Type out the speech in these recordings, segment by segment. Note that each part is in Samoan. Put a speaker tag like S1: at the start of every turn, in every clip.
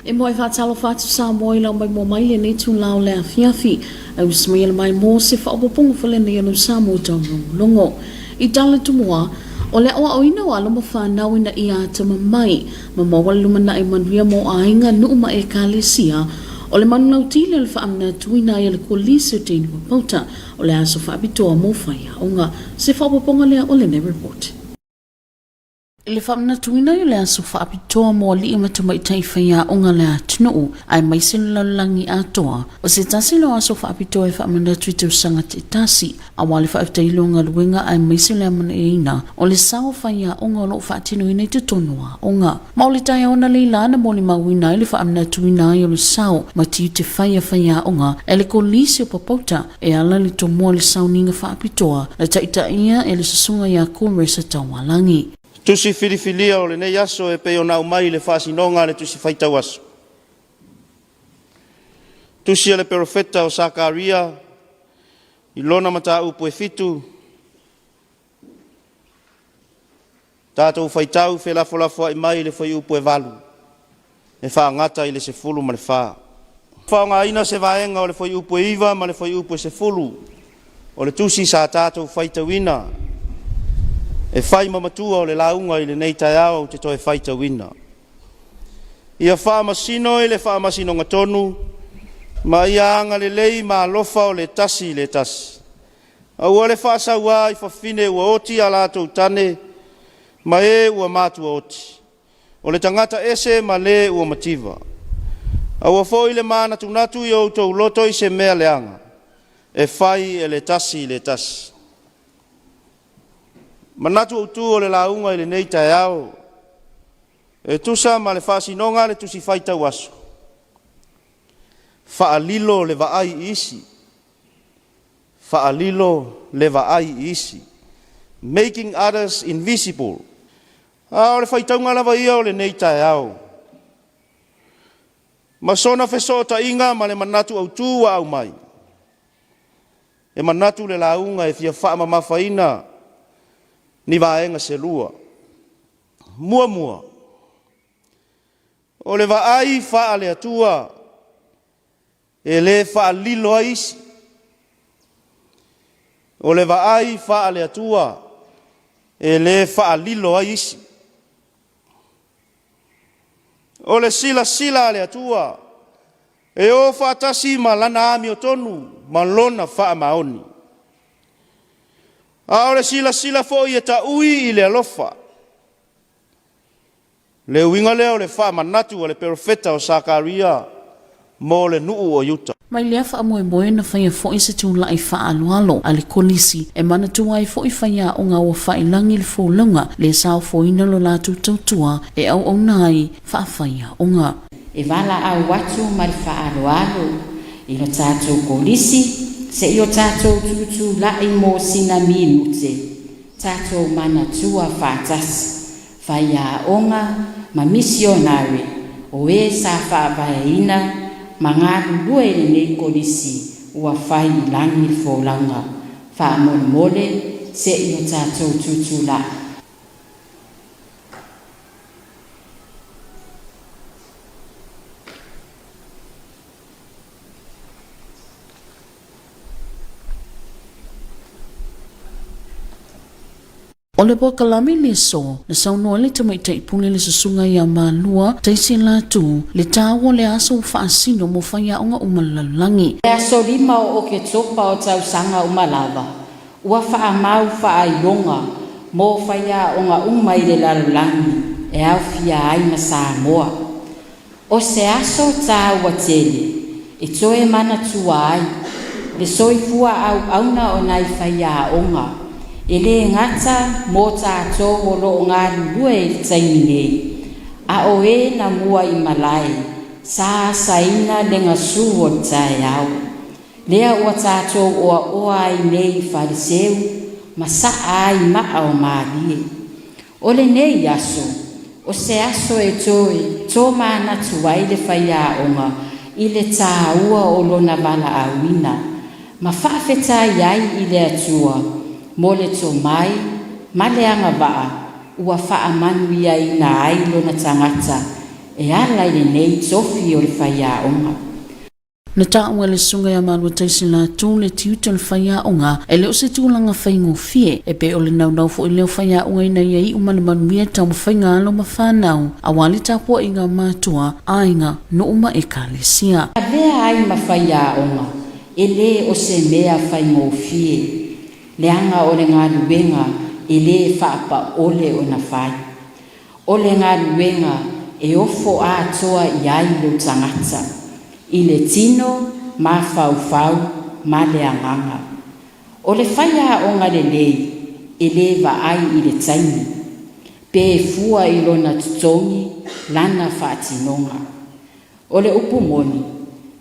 S1: E moe faatalofa atu Samoa i lau maimoa mai lenei itula o le afiafi. Ai usi mai ele mai mo se faaopoopoga foi lenei o lou Samoa taulogologo. I tala tumua, o le aoaoina o alo ma fanau ina ia atamamai ma maua le lumanai manuia mo aiga, nuu ma ekalesia, o le manulauti lea o le faamanatuina ai e le Kolisi o Teine Papauta o le aso faapitoa mo faiaoga. Se faaopoopoga lea o lenei report. I le faamanatuina ai o le aso faapitoa mo alii ma tamaitai faiaoga le atunuu, aemaise le lalolagi atoa, o se tasi lea o aso faapitoa e faamanatu i tausaga taitasi, aua le faafetaia o galuega aemaise le amanaiaina o le sao o faiaoga o lo o faatinoina i totonu o aoga. Ma o le taeao analeila na molimauina ai le faamanatuina ai o le sao ma tiute fai a faiaoga e le Kolisi o Papauta e ala i le tomoa i le sauniga faapitoa na taitaia e le Susuga ia Koresa Taualagi.
S2: Tusi filifilia o lenei aso e pei ona aumai i le faasinoga a le Tusi Faitau Aso. Tusi a le Perofeta o Sakaria i lona mataupu e fitu, tatou faitau felafolafoai mai i le fuaiupu e 8, e faagata i le 14. Faaaogaina se vaega o le fuaiupu e 9 ma le fuaiupu e 10 o le tusi sa tatou faitauina e fai ma matua o le lauga i lenei taeao ou te toe faitauina. Ia faamasino i le faamasinoga tonu, ma ia agalelei ma alofa o le tasi i le tasi. Aua le faasauā i fafine ua oti a latou tane ma e ua matua oti, o le tagata ese ma le ua mativa. Aua foi le manatunatu i o outou loto i se mea leaga, e fai e le tasi i le tasi. Manatu autu o le lauga i lenei taeao, e tusa ma le faasinoga a le Tusi Faitau Aso, Faalilo le vaai i isi, faalilo le vaai i isi, making others invisible. A o le faitauga lava ia o lenei taeao, ma sona fesootaiga ma le manatu autu ua aumai, e manatu le lauga e fia faamamafaina ni vaega se lua. Muamua, o le vaai faale-Atua e le faalilo ai isi. O le vaai faale-Atua e le faalilo ai isi. O le silasila a le Atua e o faatasi ma lana amiotonu ma lona faamaoni. A o le silasila foi e taui i le alofa. Le uiga lea o le faamanatu a le perofeta o Sakaria mo le nuu o Iuta.
S1: Mai lea faamoemoe na faia foi se tulai faaaloalo a le Kolisi e manatua ai foi faiaoga ua faailagi le folauga le saofoina lo latou tautua e auauna ai faafaiaoga.
S3: E valaau atu ma le faaaloalo i lo tatou Kolisi se i o tatou tutulai mo sina minute, tatou manatua faatasi faiaoga ma misionare o e sa faavaeina ma galulue i lenei Kolisi ua fai i lagi le folauga. Faamolemole se i o tatou tutulai.
S1: O le polokalame le aso, na saunoa ai le tamaitai pule le Susuga ia Malua Taisi Latu, le taua o le aso ua faasino mo faiaoga uma le lalolagi.
S3: Le aso 5 o Oketopa o tausaga uma lava, ua faamau faailoga mo faiaoga uma i le lalolagi e aofia ai ma Samoa. O se aso taua tele e toe manatua ai le soifua auauna o nai faiaoga, e le gata mo tatou o lo o galulue i le taimi nei, a o e na mua i malae sa asaina le gasu o le taeao, lea ua tatou oaoa ai nei i Faleseu ma saa ai maa o malie. O lenei aso, o se aso e toe tomanatu ai le faiaoga i le taua o lona valaauina, ma faafetai ai i le Atua mo le tomai ma le agavaa ua faamanuiaina ai lona tagata. e ala i lenei tofi o le faiaoga.
S1: Na taua e le Susuga ia Maluataisi Latu le tiute o le faiaoga e le o se tulaga faigofie, e pei o le naunau foi lea o faiaoga ina ia iu ma le manuia taumafaiga a alo ma fanau aua le tapuaiga a matua, aiga, nuu ma ekalesia.
S3: Avea ai ma faiaoga e le o se mea faigofie, leaga o le galuega e le faapaole ona fai. O le galuega e ofo atoa i ai lou tagata, i le tino, mafaufau ma le agaga. O le faiaoga lelei e le vaai i le taimi, pe fua i lona totogi lana faatinoga. O le upu moni,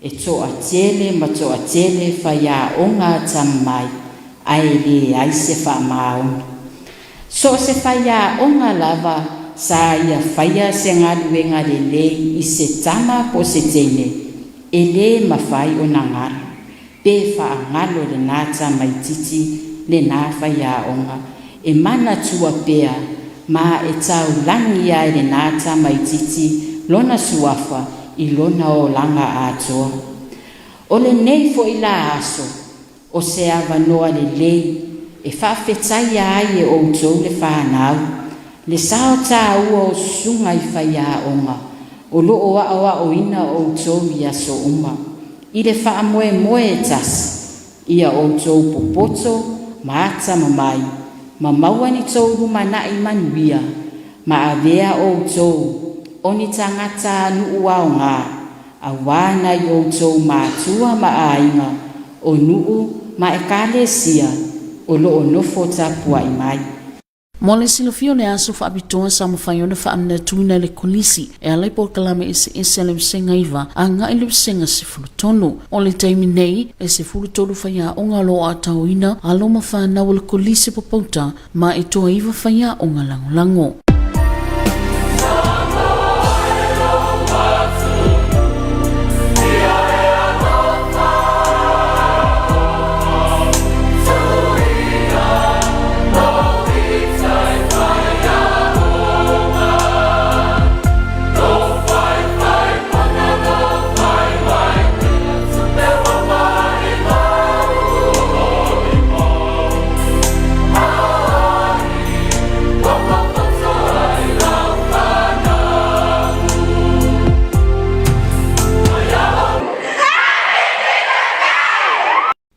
S3: e toatele ma toatele faiaoga atamamai ae leai se faamaoni. So o se faiaoga lava sa ia faia se galuega lelei i se tama po o se teine, e le mafai ona galo pe faagalo lena tamaititi lena faiaoga e manatua pea ma e taulagi ai lena tamaititi lona suafa i lona olaga atoa. O lenei foi la aso, o se avanoa lelei e faafetaia ai e outou le fanau le sao taua o susuga i faiaoga o lo o aoaoina outou i aso uma, i le faamoemoe e tasi, ia outou popoto ma atamamai, ma maua ni tou lumanai manuia, ma avea outou o ni tagata nuu aoga, aua nai outou matua ma aiga, o nuu ma ekalesia o lo o nofo tapuai mai.
S1: Mo le silafia o le aso faapitoa sa mafai ona faamanatuina e le Kolisi e ala i polokalame eseese a le Vasega 9 agai i le Vasega 13. O le taimi nei, e 13 faiaoga o lo o aotaoina alo ma fanau o le Kolisi o Papauta ma e toa 9 faiaoga lagolago.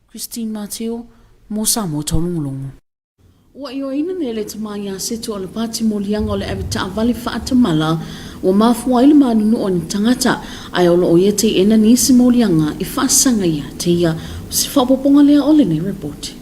S1: Christine Mateo, mō Samoa Taulogologo. Ua ioeina nei le tama ia Setu o le pati moliaga o le ave taavale faatamala ua mafua ai le manunu o ni tagata, ae o lo o ia teena nisi moliaga e faasaga ia te ia. O se faaopoopoga lea o lenei repoti.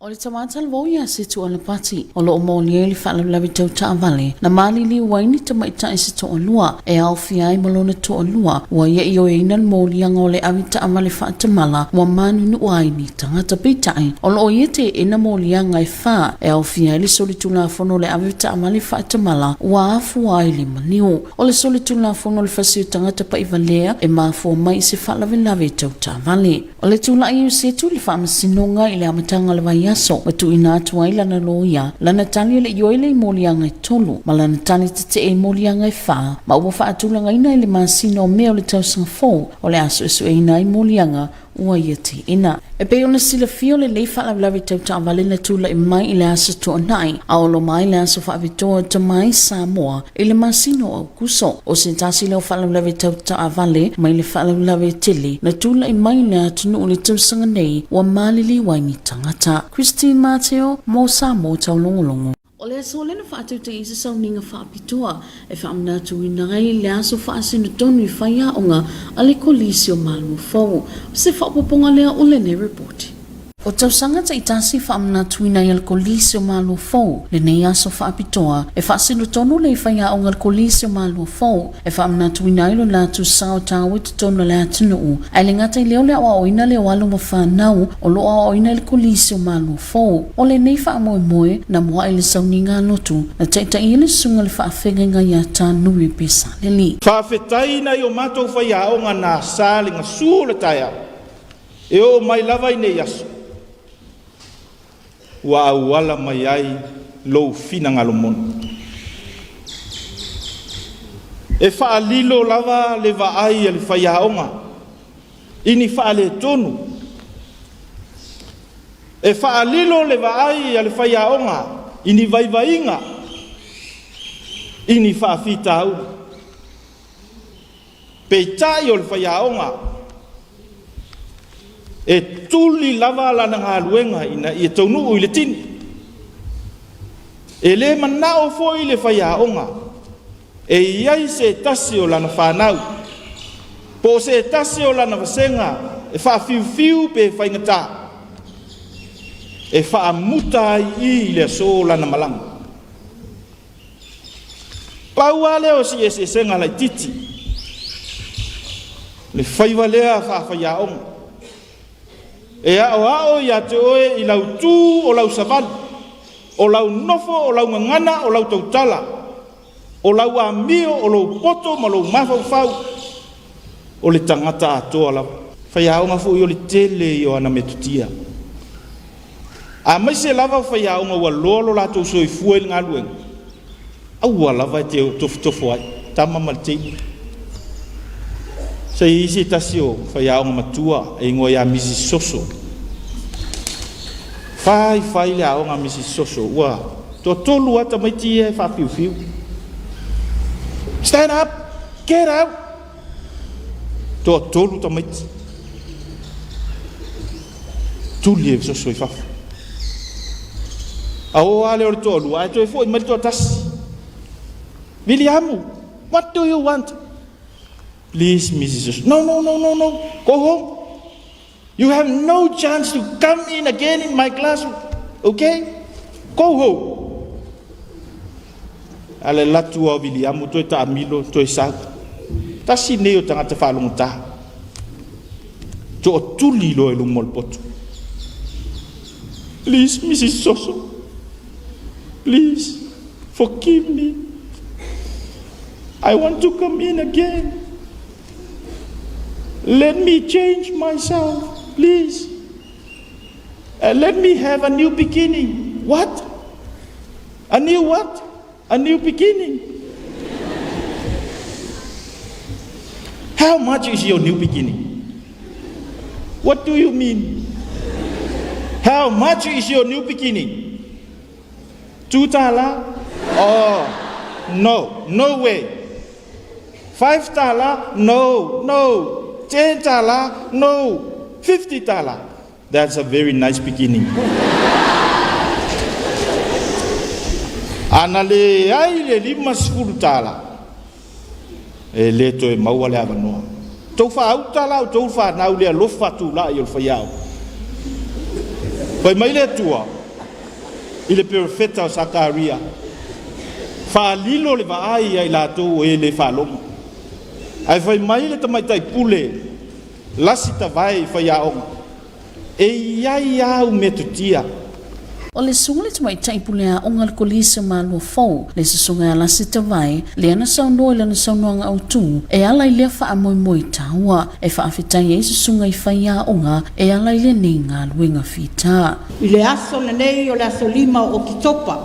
S1: O le tama talavou ia Setu Alapati, o lo o molia i le faalavelave tau taavale, na maliliu ai ni tamaitai se toalua, e aofia ai ma lona toalua, ua ia ioeina le moliaga o le ave taavale faatamala ua manunua ai ni tagata. Peitai, o lo o ia teena moliaga e fa, e aofia ai le solitulafono o le ave taavale faatamala ua afua ai le maliu. O le solitulafono o le fasi o tagata pa'ivalea e mafua mai i se faalavelave tau taavale. O le tulai o Setu i le faamasinoga i le amataga o le vaiaso ua tuuina atu ai lana loia, lana tali e le ioe i moliaga e tolu, ma lana tali tetee i moliaga e fa, ma ua faatulagaina i le masina o Me o le tausaga fou o le a suesueina ai moliaga ua ia teena. E pei ona silafia o lenei faalavelave tau taavale na tulai mai i le Aso Toonai, a olo mai le aso faapitoa o Tamai Samoa i le masina o Aokuso. O se tasi lea o faalavelave tau taavale mai le faalavelave tele na tulai mai i le atunuu i le tausaga nei ua maliliu ai ni tagata. Christine Mateo mo Samoa Taulogologo. O le aso lea na faatautaia ai se sauniga faapitoa e faamanatuina ai le aso faasino tonu i faiaoga a le Kolisi o Maluafou. O se faaopoopoga lea o lenei repoti. O tausaga taitasi faamanatuina ai e le Kolisi o Maluafou lenei aso faapitoa e faasino tonu le faiaoga a le Kolisi o Maluafou e faamanatuina ai lo latou sao taua i totonu o le atunuu ae le gata i lea o le aoaoina lea o alo ma fanau o lo o aoaoina i le Kolisi o Maluafou. O lenei faamoemoe na mua'i le sauniga a lotu na taitaia le susuga le faafeagaiga ia Tanui Pesaleli.
S2: Faafetai nai o matou faiaoga na asa le gasu o le taeao e oo mai lava i nei aso, ua auala mai ai lou finagalo moni.
S4: E faalilo lava le vaai a le faiaoga i ni faaletonu. E faalilo le vaai a le faiaoga i ni vaivaiga, i ni faafitauli. Peitai o le faiaoga, e tuli lava lana galuega ina ia taunuu i le tini. E le manao foi le faiaoga e i ai se tasi o lana fanau po o se tasi o lana vasega e faafiufiu pe faigata e faamuta ai i i le aso o lana malaga. Pau lava lea o si eseesega laitiiti, le faiva lea faafaiaoga. E aoao ia te oe i lau tu o lau savali, o lau nofo, o lau gagana, o lau tautala, o lau amio, o lou poto ma lou mafaufau, o le tagata atoa lava. Faiaoga foi o le tele ia o ana metotia. Aemaise lava o faiaoga ua loa lo latou soifua i le galuega, aua lava e te tofotofo ai, tama ma le teine. Se i se tasi o faiaoga matua e igoa ia Mrs. Soso. Fai fai le aoga Mrs. Soso, ua toatolu lava tamaiti ia e faafiufiu. Stand up! Get out! Toatolu tamaiti. Tuli e soso i fafo. A o lava lea o le toalua, ae toe foi mai le toatasi. Viliamu, what do you want? Please, Mrs. Soso. No, no, no, no, no. Go home. You have no chance to come in again in my classroom. Okay? Go home. A le latu o Viliamu toe taamilo, toe sau. Tasi nei o tagata faalogotā. Toatuli loa i luma o le poto. Please, Mrs. Soso. Please, forgive me. I want to come in again. Let me change myself, please. Let me have a new beginning. What? A new what? A new beginning. How much is your new beginning? What do you mean? How much is your new beginning? $2? Oh, no, no way. $5? No, no. $10? No. $50? That's a very nice beginning. Ana le ai le $50, e le toe maua le avanoa. Tou faauta la outou fanau le alofa tulai o le faiaoga. Fai mai le Atua i le perofeta o Sakaria, faalilo le vaai ia i latou o e le faalogo. Ae fai mai le tamaitai pule lasi tavae i faiaoga, e i ai au metotia.
S1: O le susuga le tamaitai pule aoga a le Kolisi o Malua Fou, le susuga ia Lasi Tavae, lea na saunoa i lana saunoaga autu e ala i lea faamoemoe taua e faafetai ai susuga i faiaoga e ala i lenei galuega fita.
S5: I le aso lenei o le aso 5 o Oketopa,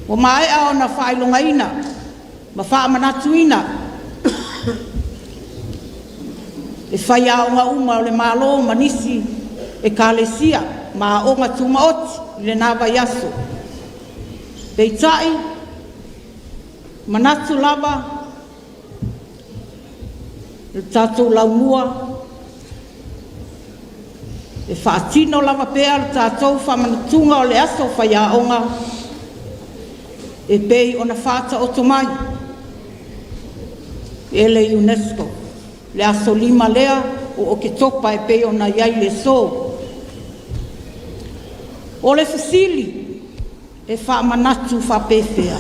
S5: ua maea ona faailogaina ma faamanatuina e faiaoga uma o le Malo ma nisi ekalesia ma aoga tumaoti i lena vaiaso. Peitai, manatu lava le tatou laumua e faatino lava pea le tatou faamanatuga o le aso faiaoga e pei ona faataoto mai e le UNESCO le aso 5 lea o Oketopa e pei ona i ai le aso. O le fesili e faamanatu faapefea?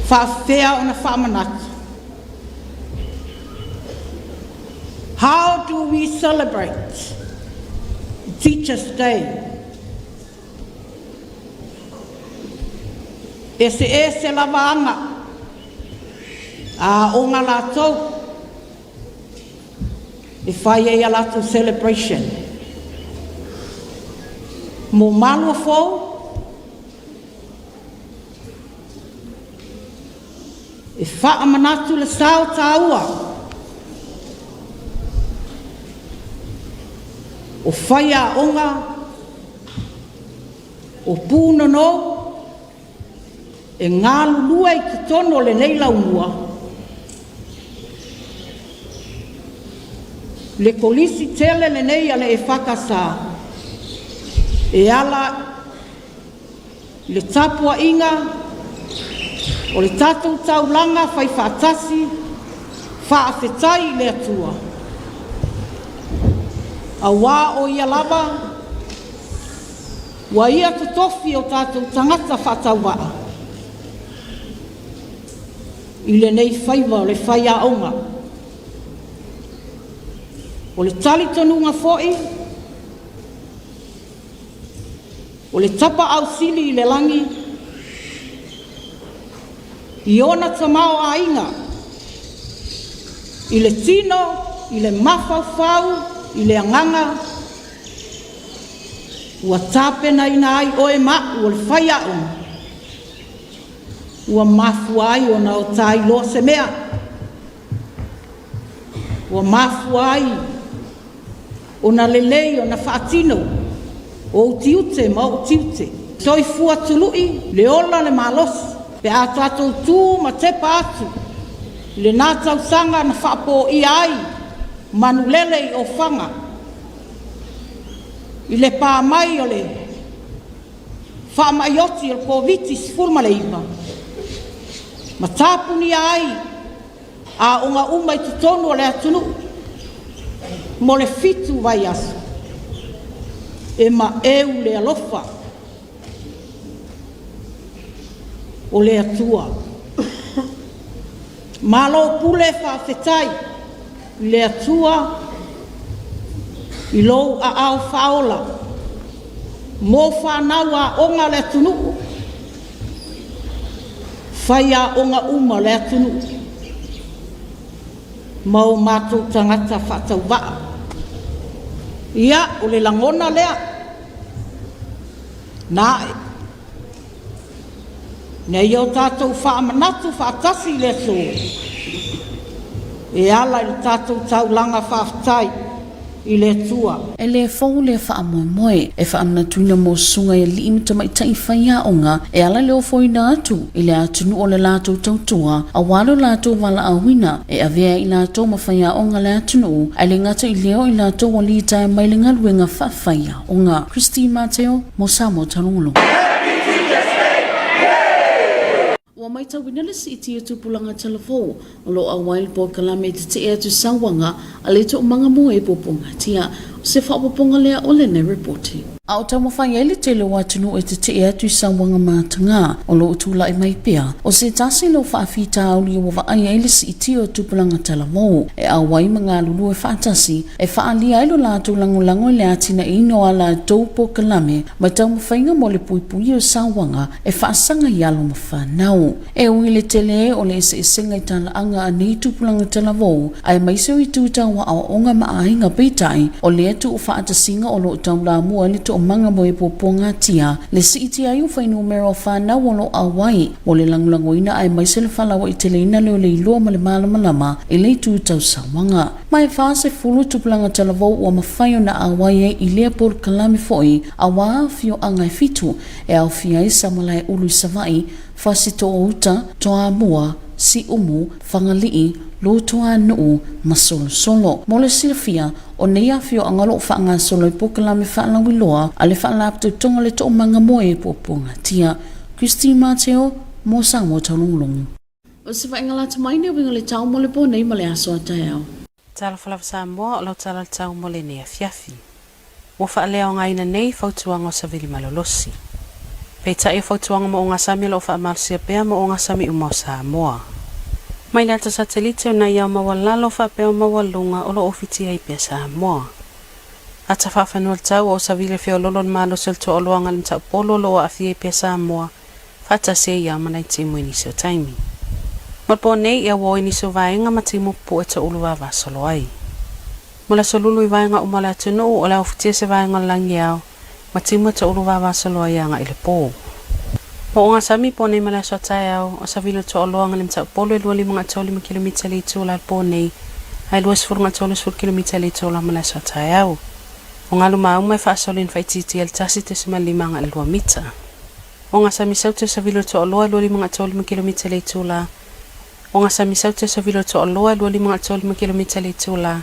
S5: Faafefea ona faamanatu? How do we celebrate Teachers' Day? Eseese lava aga a aoga latou e fai ai a latou celebration. Mo Malua Fou, E faamanatu le sao taua o faiaoga o Pūnonou e galulue i totonu o lenei laumua, le Kolisi tele lenei a le EFKS e ala i le tapuaiga o le tatou taulaga faifaatasi, faafetai i le Atua, auā o Ia lava ua Ia totofi o tatou tagata faatauvaa i lenei faiva o le faiaoga. O le talitonuga foi, O le Tapaau Sili i le lagi, i ona tamaoaiga, i le tino, i le mafaufau, i le agaga, ua tapenaina ai oe ma au o le faiaoga, ua mafua ai ona o ta iloa se mea, ua mafua ai ona lelei ona faatino ou tiute ma o'u tiute. Soifua tului le ola le malosi pe a tatou tu ma tepa atu i lena tausaga na faapoia ai manulele i Ofaga i le pa mai o le faamai oti o le Koviti-19 ma tapunia ai aoga uma i totonu o le atunuu mo le fitu vaiaso. E maeu le alofa o le Atua. Malo pule faafetai i le Atua i lou aao faaola mo fanau aoga a le atunuu, faiaoga uma o le atunuu ma o matou tagata faatauvaa. Ia, o le lagona lea na ae ina ia o tatou faamanatu faatasi i le aso e ala i le tatou taulaga faafetai i le Atua.
S1: E le fou lea faamoemoe e faamanatuina mo susuga i alii ma tamaitai faiaoga e ala i le ofoina atu i le atunuu o le latou tautua aua lo latou valaauina e avea ai i latou ma faiaoga le atunuu ae le gata i lea o i latou ua litaea mai le galuega faafaiaoga. Christine Mateo mo Samoa Talongolongo. Ua matauina le siitia tupulaga talavou o lo o auai le polokalame e tetee atu i sauaga a le toomaga mo e puapuagatia. O se faaopoopoga lea o lenei repoti. A o taumafai ai le tele o atunuu e tetee atu i sauaga mataga o lo o tulai mai pea, o se tasi lea o faafitauli ua vaai ai le siitia o tupulaga talavou e auai ma galulue faatasi e faaalia ai lo latou lagolago i le atinaeina o a latou polokalame ma taumafaiga mo le puipuia o sauaga e faasaga i alo ma fanau. E ui i le tele o le eseesega i talaaga a nei tupulaga talavou, aemaise o itu tau aoaoga ma aiga, peitai, o lea tuufaatasiga o lo o taulamua ai le toomaga mo e puapuagatia le siitia ai o fuainumera o fanau o lo o auai mo le lagolagoina aemaise le faalauaiteleina lea o le iloa ma le malamalama i le itu tau sauaga. Ma e 40 tupulaga talavou ua mafai ona auai ai i lea polokalame foi aua afioaga e fitu e aofia ai Samalaeulu i Savaii, Fasitoo-uta, Toamua, Siumu, Fagalii, Lutuanuu ma Solosolo. Mo le silafia, o nei afioaga o lo o faagasolo i polokalame faalauiloa a le Faalapotopotoga o le Toomaga mo e Puapuagatia. Christine Mateo, mo Samoa Taulogologo. O se vaaiga lata mai nei uiga le tau mo le po nei ma le aso a taeao.
S6: Talofa lava Samoa, o lau tala le tau mo lenei afiafi. Ua faaleaogaina nei fautuaga o Savili Malolosi. Peitai o fautuaga mo ogasami o lo o faamalosia pea mo ogasami uma o Samoa. Mai le ata satelite o nai ao maualalo faapea o maualuga o lo o ofitia ai pea Samoa. Ata faafanua le tau o Savili e feololo le malosi o le toaluaga i le mataupolu o lo o aafia ai pea Samoa faatasi ai ia ma nai timu i nisi o taimi. Mo le po nei, ia ua o i nisi o vaega ma timu pupuu e toulu vavasolo ai. Mo le aso lulu i vaega uma o le atunuu, o le aofitia se vaega o le lagi ao, ma timu e toulu vavasolo ai agai i le po. Mo'ogasami po nei ma le aso a taeao, o savili o le to'aloa ga le mataupolu e 2 5 kilomita le itula i le po nei, ae 20 30 kilomita le itula ma le aso a taeao. O galu mauma e fa'asoli na fa'aitiitia i le 1.5 agai le 2 mita. O gasami saute o savili o le to'aloa e 2 5 kilomita le itula. O gasami saute o savili o le to'aloa e 2 5 kilomita le itula.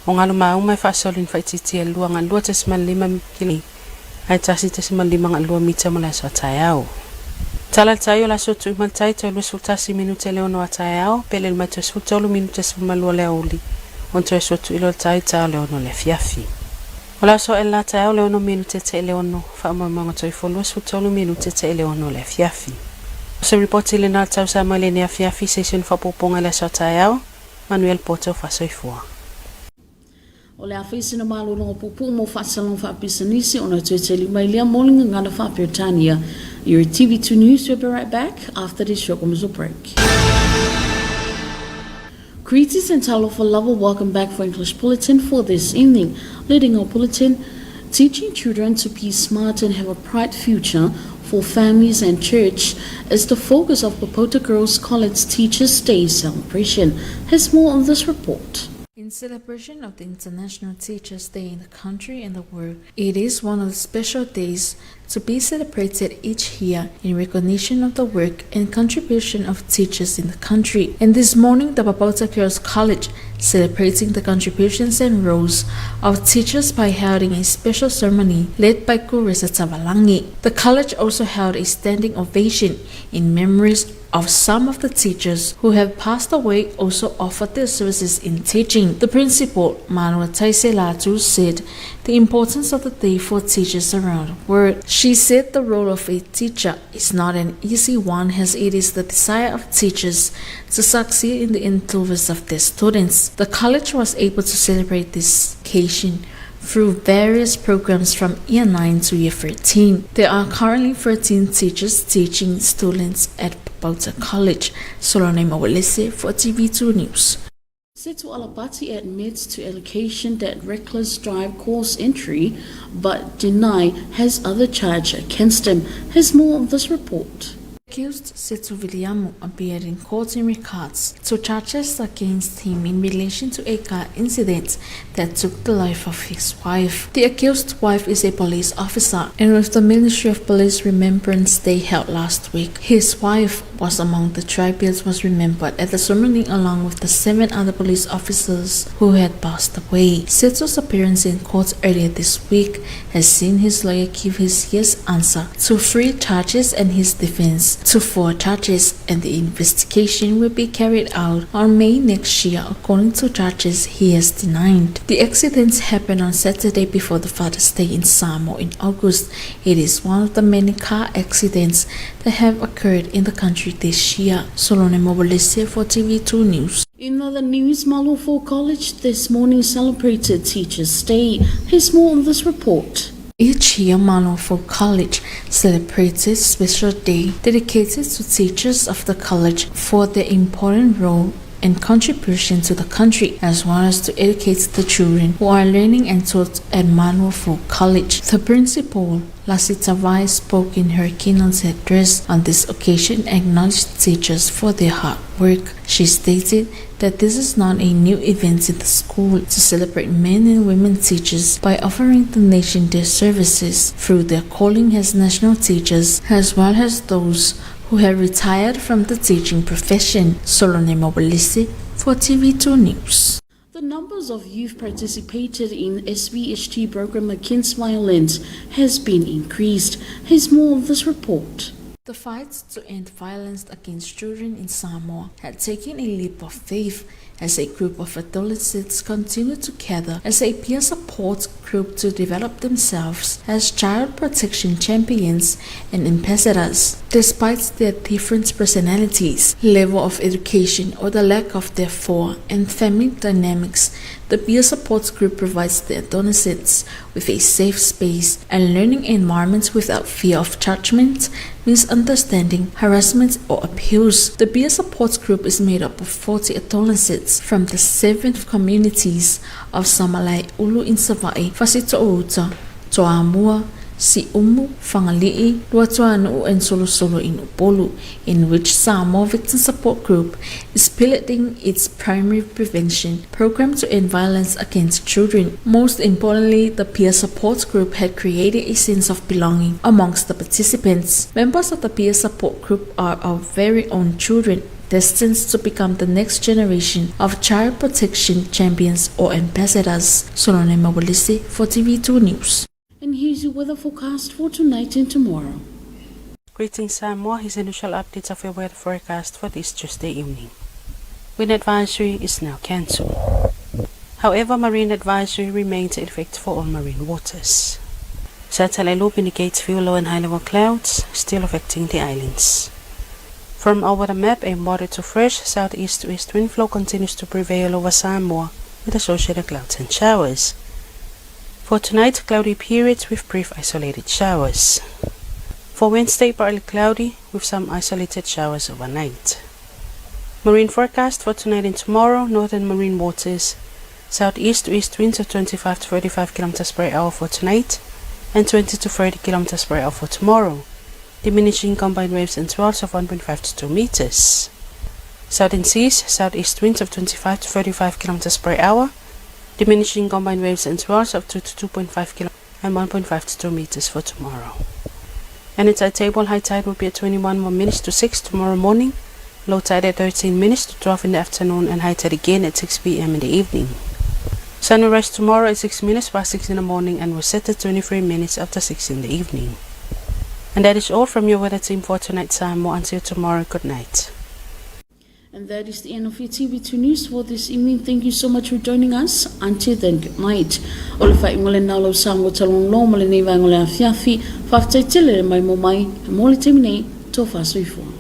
S6: O galu mauma e fa'asoli na fa'aitiitia i le 2 agai le 2.5 kilomita ae 1.5 agai le 2 mita ma le aso a taeao. Tala le tai o le aso tu'i ma le tai toe 21 minute le 6 a taeao, pe le mai toe 13 minute 12 le aoauli, ona toe aso tu'i lea o le tai ta o le 6 le afiafi. O le aso e la taeao le 6 minute te le 6, fa'amoemoega toifua 23 minute te le 6 le afiafi. O se ripoti lena le tau Samoa i lenei afiafi se isi ona fa'aopoopoga i le aso a taeao, manuia le po taufasoifua.
S1: O le a fai sina malologa puupuu mo faasalalauga faapisinisi ona toe tali mai lea mo le gagana faa-Peretania. Your TV2 News will be right back after this short commercial break. Greetings and talofa lava. Welcome back for English Bulletin for this evening. Leading our bulletin, teaching children to be smart and have a bright future for families and church is the focus of Popota Girls College Teachers' Day celebration. Here's more on this report.
S7: In celebration of the International Teachers' Day in the country and the world, it is one of the special days to be celebrated each year in recognition of the work and contribution of teachers in the country. And this morning, the Papauta Girls College celebrating the contributions and roles of teachers by holding a special ceremony led by Kuresa Tavalangi. The college also held a standing ovation in memories of some of the teachers who have passed away also offered their services in teaching. The principal, Manuel Taiselatu, said the importance of the day for teachers around the world. She said the role of a teacher is not an easy one as it is the desire of teachers to succeed in the endeavors of their students. The college was able to celebrate this occasion through various programs from year 9 to year 13. There are currently 13 teachers teaching students at Papauta College. Solone Mawalese for TV2 News.
S1: Setu Alapati admits to allegation that reckless drive caused injury, but deny has other charge against him. Has more on this report.
S7: Accused Setu Viliamu appeared in court in regards to charges against him in relation to a car incident that took the life of his wife. The accused wife is a police officer, and with the Ministry of Police Remembrance Day held last week, his wife was among the tributes was remembered at the ceremony along with the seven other police officers who had passed away. Setu's appearance in court earlier this week has seen his lawyer give his yes answer to three charges and his defense to four charges, and the investigation will be carried out on May next year according to charges he has denied. The accident happened on Saturday before the Father's Day in Samoa in August. It is one of the many car accidents that have occurred in the country this year. Solone Mobolese for TV2 News.
S1: In other news, Maluafou College this morning celebrated Teachers' Day. Here's more on this report.
S7: Each year, Maluafou College celebrates its special day dedicated to teachers of the college for their important role and contribution to the country, as well as to educate the children who are learning and taught at Maluafou College. The principal, Lasita Vai, spoke in her keynote address on this occasion and acknowledged teachers for their hard work. She stated that this is not a new event in the school to celebrate men and women teachers by offering the nation their services through their calling as national teachers, as well as those who have retired from the teaching profession. Solone Mobilisi for TV2 News.
S1: The numbers of youth participated in SVHT program against violence has been increased. Here's more on this report.
S7: The fight to end violence against children in Samoa had taken a leap of faith as a group of adolescents continue to gather as a peer support group to develop themselves as child protection champions and ambassadors. Despite their different personalities, level of education, or the lack of therefore, and family dynamics, the peer support group provides the adolescents with a safe space and learning environment without fear of judgment, misunderstanding, harassment, or abuse. The peer support group is made up of 40 adolescents from the seven communities of Samalaeulu in Savaii, Fasito'outa, Toamua, Siumu, Fagali'i, Luatuanu'u and Solosolo in Upolu, in which Samoa Victim Support Group is piloting its primary prevention program to end violence against children. Most importantly, the peer support group had created a sense of belonging amongst the participants. Members of the peer support group are our very own children destined to become the next generation of child protection champions or ambassadors. Solone Mawalisi for TV2 News.
S1: And here's your weather forecast for tonight and tomorrow.
S6: Greetings Samoa, here's initial updates of your weather forecast for this Tuesday evening. Wind advisory is now cancelled. However, marine advisory remains in effect for all marine waters. Satellite loop indicates few low and high level clouds still affecting the islands. From our weather map, a moderate to fresh southeast to east wind flow continues to prevail over Samoa with associated clouds and showers. For tonight, cloudy periods with brief isolated showers. For Wednesday, partly cloudy with some isolated showers overnight. Marine forecast for tonight and tomorrow, northern marine waters, southeast to east winds of 25 to 35 kilometers per hour for tonight and 20 to 30 kilometers per hour for tomorrow, diminishing combined waves and swells of 1.5 to 2 meters. Southern seas, southeast winds of 25 to 35 kilometers per hour, diminishing combined waves and swells of 2 to 2.5 kilometers and 1.5 to 2 meters for tomorrow. And inside table, high tide will be at 21 more minutes to 6 tomorrow morning, low tide at 13 minutes to 12 in the afternoon, and high tide again at 6 p.m. in the evening. Sun will rise tomorrow at 6 minutes past 6 in the morning and will set at 23 minutes after 6 in the evening. And that is all from your weather team for tonight, Samoa. Until tomorrow, good night.
S1: And that is the end of your TV2 News for this evening. Thank you so much for joining us. Until then, good night. O le faaiuga lena o lau Samoa Talonalo ma lenei vaega o le afiafi. Faafetai tele le maimoa mai mo le taimi nei. Tofa soifua.